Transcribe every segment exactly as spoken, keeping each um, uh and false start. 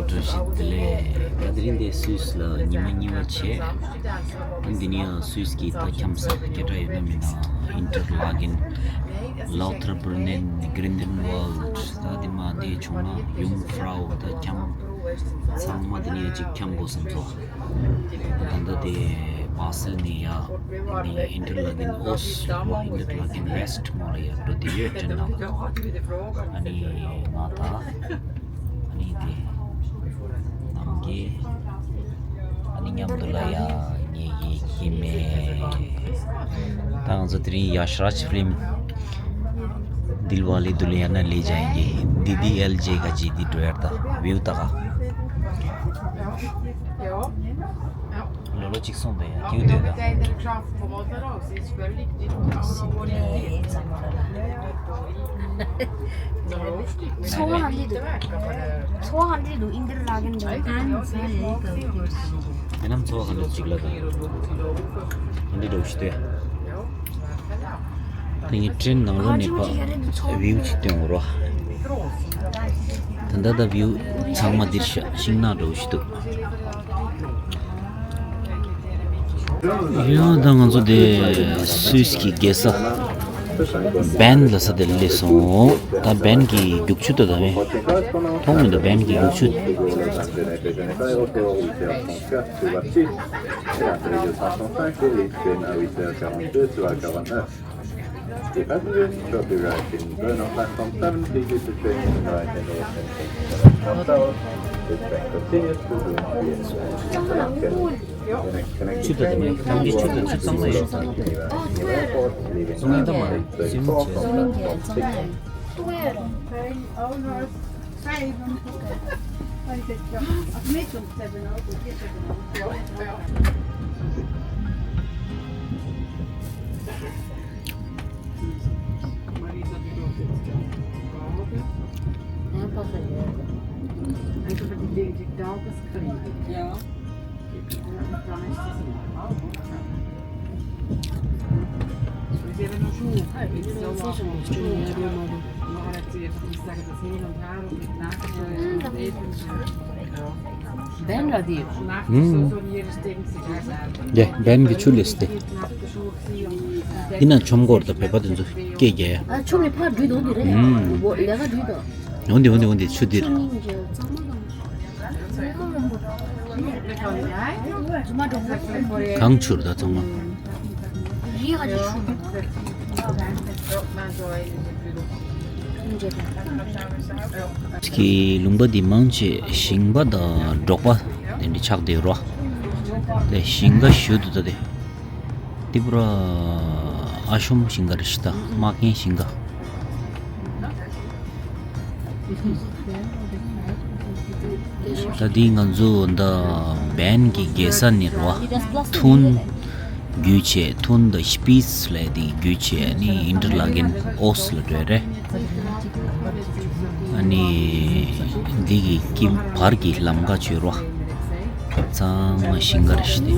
བཀྲ་ཤིས་བདེ་ལེགས། ད་དེ་རིང་འདི་སུད་སི་ལ་ཉི་མ་གཉིས་པ་བྱས། ཨ་འདི་ནས་ཡང་སུད་སི་གི་ད་འཁྱམ་ས་སྐད་གྲགས་ཡོད་ན་མིན་ན་ཨིན་ཊར་ལ་གེན། ལའོ་ཐར་བྷུ་རུ་ནེན། གྷི་རིན་ཌེན་ཝལ་ཌི། ད་དེ་མ་འདི་བྱུང་ན་ཡུང་ཧྥྲའུ། ད་འཁྱམ་ཚང་མ་འདི་ནས་ཅིག་འཁྱམ་དགོས་བསམ་སོང་། ད་ལྟ་དེ་བྷ་སེལ་ནས་ཡ་ནི་ཨིན་ཊར་ལ་གེན་ཨོ་སི་ལ། ཨིན་ཊར་ལ་གེན་ཝེ་སི་ཊི་མོ་ལ་ཡ་འགྲོ་དེ་ཡོད་དྲན་ན། ཨ་ནི་ང་ད་ཨ་ནི་དེ་ནམ་གི་ཨ་ནི་མཉམ་དུ་ལ་ཡ་ངེད་ཀྱི་ཧི་མེ། ད་ང་ཚོ་དེ་རིང་ཡ་ཤ་ར་ཆི་ཕི་ལིམ། दिल वाले दुल्हनिया ले जाएंगे, दीदी एल जे का जी दी ड्राइवर था। व्यू तक ལོ་ལོ་གཅིག་སོང་དེ་ཡང་ཁྱེའུ་དེ་དང་། འཚོ་བ་ཧ་ལས་འདུག་འཚོ་བ་ཧ་ལས་འདུག་ཨིན་དར་ལ་གན་འདུག་ཨན་ས་ཡེ་ག་གོར། ཡིན་ནམ་འཚོ་བ་ཧ་ལས་ཅིག་ལ་དང་། ཧ་ལས་འགྲོ་ཤི་དེ། ད་ངས་ཊེན་ནང་ལོགས་ནས་ཕར་བིའུ་ཅིག་སྟོན་དགོས་རོ། ད་ལྟ་ད་བིའུ་ཚང་མ་འདིར་ཤ་ཤིང་ནགས་འགྲོ་ཤི་འདུག་ཡ་ད་ང་ཚོ་དེ་སུད་སི་གི་རྒྱལ་ས་བན་ལ་ས་དེ་སླེབས་སོང་། ད་བན་གི་རྒྱུག་ཆུ་དེ་ད་མེད། མཐོང་མི་འདུག་བན་གི་རྒྱུག་ཆུ། Des passagers sur Pilates in Bern on platform seven, please use the train to the right and all attention to the platform. This train continues to Bloomfield. The next connection train is scheduled for New Airport, leaving at eight thirty-four from platform six. བན་ར་དེ། ཨུམ། དེ་བན་གྱི་ཆུ་ལས་སྟེ། འདི་ན་ཆོམ་སྐོར་དང་བོད་པ་དེ་ཚོ་སྐད་རྒྱག་ཡ། ཨ་ཆོམ་ནི་ཕར་འགྲུལ་འདུག་འདི་རེད། ཨུམ། འོ་ལས་ཀ་འགྲུལ་འདུག་འོ་འདི་འོ་འདི་འོ་འདི་ཆུ་འདིར། ཆུ་སྙིང་རྗེ་གཙང་མ་དང་། གང་ཆུར་ད་ཚང་མ། རི་ཧ་ཅི་ཆུ། ཀྱི་ལུང་པ་འདི་མང་ཆེ་ཞིང་པ་དང་འབྲོག་པ་དེ་འདྲ་ཆགས་བསྡད་རོ། དེ་ཞིང་ཁ་ཞུ་དུ་ད་དེ། ཏི་པུ་ར་ཨ་ཤོམ་ཞིང་ཁ་རེད་ཤི་ད་དམག་རྒན་ཞིང་ཁ། ད་འདི་ང་ཚོ་འདི་བན་གྱི་རྒྱལ་ས་ནི་རོ། ཐུན་རྒྱུད་བྱས། ཐུན་དང་སྤིས་ལས་འདི་རྒྱུད་བྱས་ནི་ཨིན་ཏྲ་ལ་གན་ཨོ་སི་ལ་འགྲོ་རེད། ཨ་ནི་འདི་གི་ཀི་བར་གྱི་ལམ་ཁ་བྱོས་རོ། ཚང་མ་ཞིང་ཁ་རེད་ཤི་ཏེ།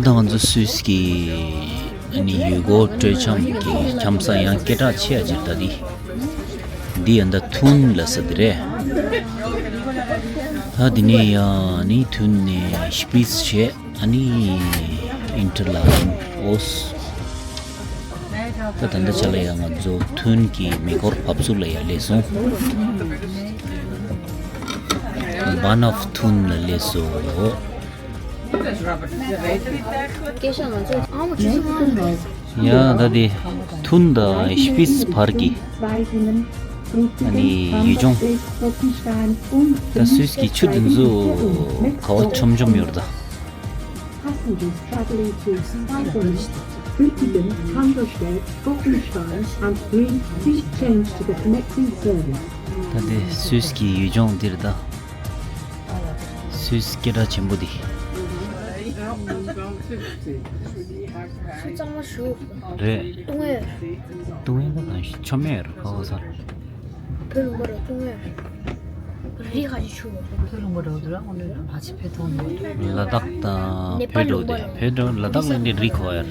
ད་ང་ཚོ་སུད་སི་གི་ཨ་ནི་ཡུལ་སྐོར་སྤྲོ་འཆམ་གྱི་འཁྱམ་ས་ཡང་སྐད་གྲགས་ཆེ་ཡ་ཅིག་ད་འདི། འདི་ཡང་ད་ཐུན་ལ་ས་འདི་རེད། ད་འདི་ནས་ཡང་ནི་ཐུན་ནས་སྤིས་བྱས། ཨ་ནི་ཨིན་ཏྲ་ལ་གན་ཨོ་སི། ད་ད་ལྟ་ཆ་ལ་ཡང་ང་ཚོ་ཐུན་གྱི་མེ་འཁོར་བབས་ཚུགས་ལ་ཡང་སླེབས་སོང་། བན་ཨོཕ་ཐུན་ལ་སླེབས་སོང་། སྐད་ཆ་ང་ཚོ་ཨ་མ་ཆུ་ཚོད་ལྔ་ལ། ཡ་ད་དེ་ཐུན་དང་སྤིས་བར་གྱི་ཨ་ནི་ཡུལ་ལྗོངས། ད་སུད་སི་གི་ཆུ་དེ་ཚོ་ག་བ་ཆོམ་ཆོམ་ཡོད་རེད་ད། Passengers traveling to Saibung, Frutigen, Kandersteg, Bockenstein and Bree, please change to the connecting service. ད་དེ་སུད་སི་གི་ཡུལ་ལྗོངས་འདིར་ད། སུད་སི་སྐད་གྲགས་ཆེན་པོ་འདི། ཆུ་གཙང་མ་ཞུ། རེད། བཏུང་ཡས། བཏུང་ཡས་ད་གང་ཞིག་ཆོ་མེད་ར་ཁ་བ་ས། བོད་ལུང་པ་ར་བཏུང་ཡས། རི་ཁ་ཅིག་ཆུ་བ། བོད་ལུང་པ་ར་འདུག་ར་ཨོ་ནི་ལ་ཕ་ཆི་བོད་ཐོང་ནི། ལ་དྭགས་དང་ནེ་པཱལ་བོད་འགྲོ་ལུང་པ་དེ་ར། བོད་འགྲོ་ལ་དྭགས་ལ་འདི་རི་ཁ་བ་ཡ་ར།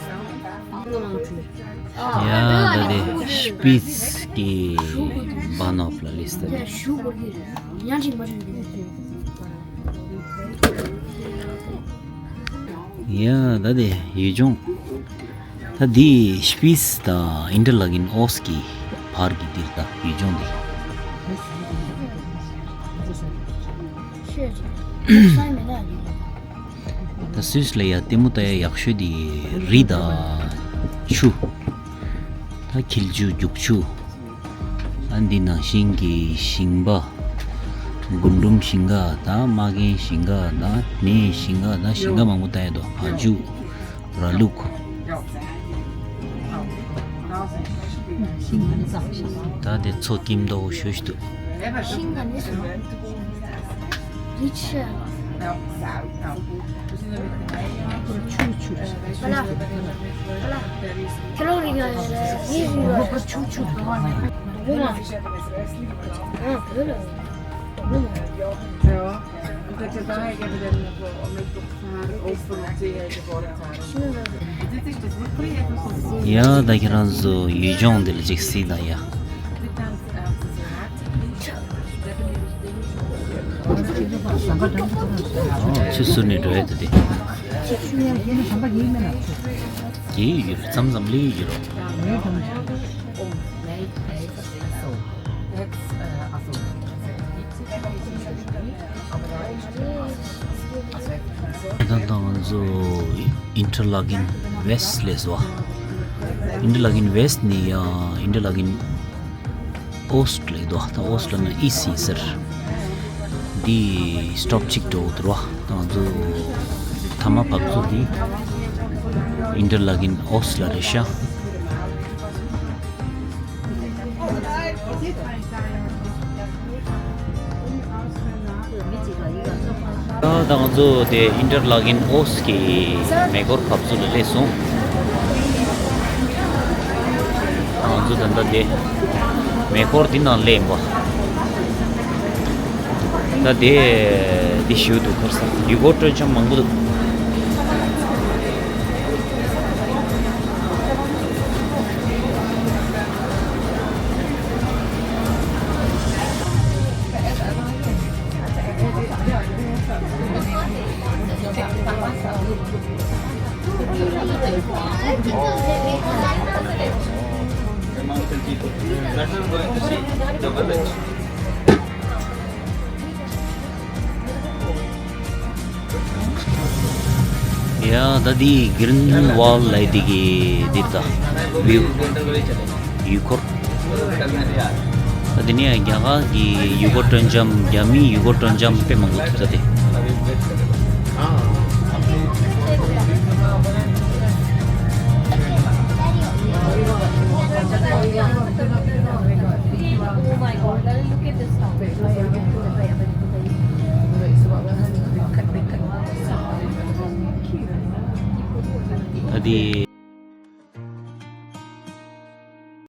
ཡ་ད་དེ་སྤིས་ཀྱི་བྷ་ནོབ་ལ་ལིས་ད་དེ། ཡ་ད་དེ་ཡུལ་ལྗོངས། ད་འདི་སྤིས་དང་ཨིན་ཊར་ལ་ཀེན་ཨོ་སི་ཀི་བར་གྱི་འདིར་ད་ཡུལ་ལྗོངས་འདི། ད་སུད་སི་ལ་ཡ་ལྟད་མོ་ལྟ་ཡ་ཡག་ཤོས་འདི་རི་དང་ཆུ། ད་འཁྱིལ་ཆུ་རྒྱུག་ཆུ། ཨ་འདི་ནང་བཞིན་གྱི་ཞིང་པ། རྒུན་འབྲུམ་ཞིང་ཁ་དང་རྨ་རྒན་ཞིང་ཁ་དང་ནས་ཞིང་ཁ་དང་ཞིང་ཁ་མང་པོ་ལྟ་ཡ་འདུག་བ་ཕྱུགས། ར་ལུག་ད་དེ་མཚོ་སྐྱིད་མདོག་ཤོས་ཤིག་འདུག་ཡ་ད་ཁྱེད་རང་ཚོ་ཡུལ་ལྗོངས་འདི་ལ་ཅིག་གཟིགས་དང་ཡ། ཆུ་ཟུར་ནས་འགྲོ་ཡ་དེ་དེ། གི་ཡུལ་མཚམས་མཚམས་ལི་ཡུལ་རོ། ད་ལྟ་ང་ཚོ་ཨིན་ཊར་ལ་ཀེན་ཝེ་སི་ཊི་ལ་སླེབས་སོང་བ། ཨིན་ཊར་ལ་ཀེན་ཝེ་སི་ཊི་ནས་ཡང་ཨིན་ཊར་ལ་ཀེན་ཨོ་སི་ཊི་ལ་འདུག་ད་ཨོ་སི་ཊི་ལ་ན་ཨི་སི་ཟེར། འདི་སི་ཊོབ་གཅིག་འགྲོ་འདུག་ར། ད་ང་ཚོ་མཐའ་མ་བབས་ཚོ་འདི་ཨིན་ཊར་ལ་ཀེན་ཨོ་སི་ཊི་ལ་རེད་ཤག་ད་ང་ཚོ་དེ་ཨིན་ཊར་ལ་ཀེན་ཨོ་སི་ཀི་མེ་འཁོར་བབས་ཚོ་ལ་སླེབས་སོང་། ད་ང་ཚོ་ད་ལྟ་དེ་མེ་འཁོར་འདི་ནང་སླེབས་ཡིན་པ། ད་དེ་འདི་ཞུ་འདུག་ཁར་ས་ཡུལ་སྐོར་སྤྲོ་འཆམ་མང་པོ་འདུག་ཡ་ད་འདི་གྷི་རིན་ཝལ་ལབ་ཡ་འདི་གི་འདིར་ད་བིའུ་ཡུལ་སྐོར། ད་འདི་ནས་རྒྱ་གར་གྱི་ཡུལ་སྐོར་སྤྲོ་འཆམ། རྒྱ་མིའི་ཡུལ་སྐོར་སྤྲོ་འཆམ་དཔེ་མང་པོ་ཐུག་ས་དེ། ད་འདི།